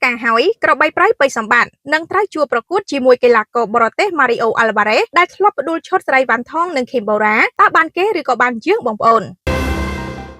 ការហើយក្របីព្រៃពេជ្រសម្បត្តិនឹងត្រូវជួបប្រកួតជាមួយកីឡាករបរទេស Mario Alvarez ដែលធ្លាប់ផ្ដួលឈុតស្រីវ៉ាន់ថងនិង Kim Bora តើបានគេឬក៏បានយើងបងប្អូន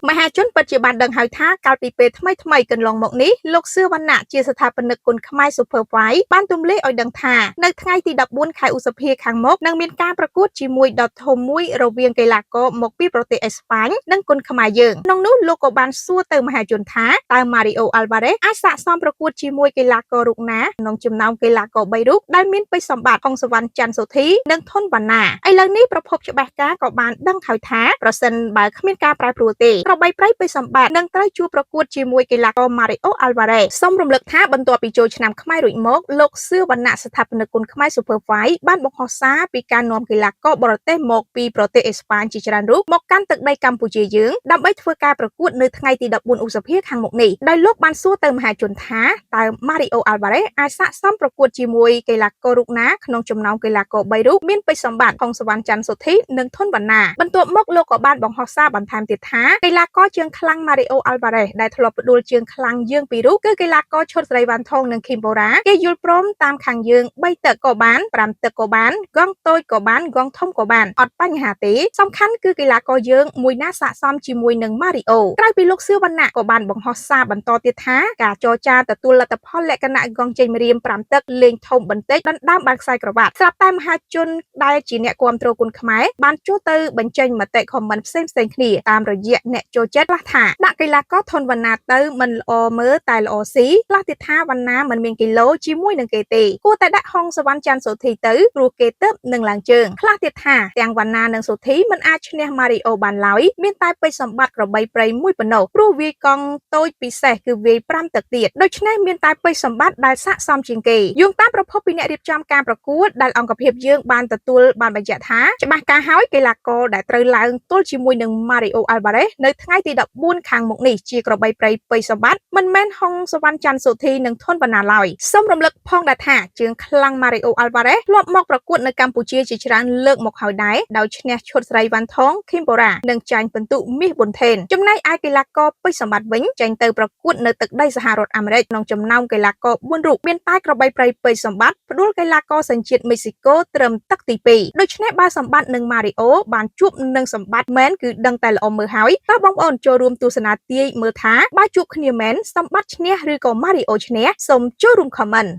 មហាជនពិតជាបានដឹងហើយថាកាលពីពេលថ្មីថ្មីកន្លងមកនេះលោកសឿវណ្ណៈជាស្ថាបនិកគុនខ្មែរ Super Fight បានទម្លាយឲ្យដឹងថានៅថ្ងៃទី14ខែឧសភាខាងមុខនឹងមានការប្រកួតជាមួយដ៏ធំមួយរវាងកីឡាករមកពីប្រទេសអេស្ប៉ាញនិងគុនខ្មែរយើងក្នុងនោះលោកក៏បានសួរទៅមហាជនថាតើ Mario Alvarez អាចស័ក្តិសមប្រកួតជាមួយកីឡាកររូបណាក្នុងចំណោមកីឡាករ3រូបដែលមានពេជ្រសម្បត្តិហុងសវណ្ណច័ន្ទសុធីនិងធុនវណ្ណាឥឡូវនេះប្រភពច្បាស់ការក៏បានដឹងហើយថាប្រសិនបើគ្មានការប្រែប្រួលទេក្របីព្រៃពេជ្រសម្បត្តិនឹងត្រូវជួបប្រកួតជាមួយកីឡាករ Mario Alvarez សូមរំលឹកថាបន្ទាប់ពីចូលឆ្នាំខ្មែររួចមកលោកសឿវណ្ណៈស្ថាបនិកគុនខ្មែរ Super Fight បានបង្ហោះសារពីការនាំកីឡាករបរទេសមកពីប្រទេសអេស្ប៉ាញជាច្រើនរូបមកកាន់ទឹកដីកម្ពុជាយើងដើម្បីធ្វើការប្រកួតនៅថ្ងៃទី14ឧសភាខាងមុខនេះដោយលោកបានសួរទៅមហាជនថាតើ Mario Alvarez អាចស័ក្តិសមប្រកួតជាមួយកីឡាកររូបណាក្នុងចំណោមកីឡាករ3រូបមានពេជ្រសម្បត្តិហុងសវណ្ណច័ន្ទសុធីនិងធុនវណ្ណាបន្ទាប់មកលោកក៏បានបង្ហោះសារបន្ថែមទៀតថាកីឡាករជើងខ្លាំង Mario Alvarez ដែលធ្លាប់ផ្ដួលជើងខ្លាំងយើងពីររូបគឺកីឡាករឈុតស្រីវ៉ាន់ថងនិង Kim Bora គេយល់ព្រមតាមខាងយើង3ទឹកក៏បាន5ទឹកក៏បានកងតូចក៏បានកងធំក៏បានអត់បញ្ហាទេសំខាន់គឺកីឡាករយើងមួយណាស័ក្តិសមជាមួយនឹង Mario ក្រៅពីលោកសឿវណ្ណៈក៏បានបង្ហោះសារបន្តទៀតថាការចរចាទទួលលទ្ធផលលក្ខណៈកងចេញម្រាម5ទឹកលេងធំបន្តិចដណ្ដើមបានខ្សែក្រវ៉ាត់ស្រាប់តែមហាជនដែលជាអ្នកគាំទ្រគុនខ្មែរបានចូលទៅបញ្ចេញមតិ comment ផ្សេងៗគ្នាតាមរយៈអ្នកចូលចិត្តខ្លះថាដាក់កីឡាករធនវណ្ណាទៅមិនល្អមើលតែល្អស៊ីខ្លះទៀតថាវណ្ណាមិនមានគីឡូជាមួយនឹងគេទេគួរតែដាក់ហុងសវណ្ណច័ន្ទសូធីទៅព្រោះគេទៅនឹងឡើងជើងខ្លះទៀតថាទាំងវណ្ណានិងសូធីមិនអាចឈ្នះម៉ារីអូបានឡើយមានតែពេជ្រសម្បត្តិក្របីព្រៃមួយប៉ុណ្ណោះព្រោះវាយកង់តូចពិសេសគឺវាយ5ទឹកទៀតដូច្នេះមានតែពេជ្រសម្បត្តិដែលស័ក្តិសមជាងគេយោងតាមប្រភពពីអ្នករៀបចំការប្រកួតដែលអង្គភាពយើងបានទទួលបានបញ្ជាក់ថាច្បាស់ការហើយកីឡាករដែលត្រូវឡើងទល់ជាមួយនឹង Mario Alvarez នៅថ្ងៃទី14ខាងមុខនេះជាក្របីព្រៃពេជ្រសម្បត្តិមិនមែនហុងសវណ្ណច័ន្ទសុធីនិងធុនវណ្ណាឡើយសូមរំលឹកផងដែរថាជើងខ្លាំង Mario Alvarez ធ្លាប់មកប្រកួតនៅកម្ពុជាជាច្រើនលើកមកហើយដែរដោយឈ្នះឈុតស្រីវ៉ាន់ថង Kim Bora និងចាញ់ពិន្ទុមាសប៊ុនថេនចំណែកឯកីឡាករពេជ្រសម្បត្តិវិញចេញទៅប្រកួតនៅទឹកដីសហរដ្ឋអាមេរិកក្នុងចំណោមកីឡាករ4រូបមានតែក្របីព្រៃពេជ្រសម្បត្តិផ្ដួលកីឡាករសញ្ជាតិមេស៊ីកូត្រឹមទឹកទី2ដូច្នេះបើសម្បត្តិនិងម៉ារីអូបានជួបនឹងសម្បត្តិមែនគឺដឹងតែល្អមើលហើយតើបងប្អូនចូលរួមទស្សនាទាយមើលថាបើជួបគ្នាមែនសម្បត្តិឈ្នះឬក៏ម៉ារីអូឈ្នះសូមចូលរួម comment។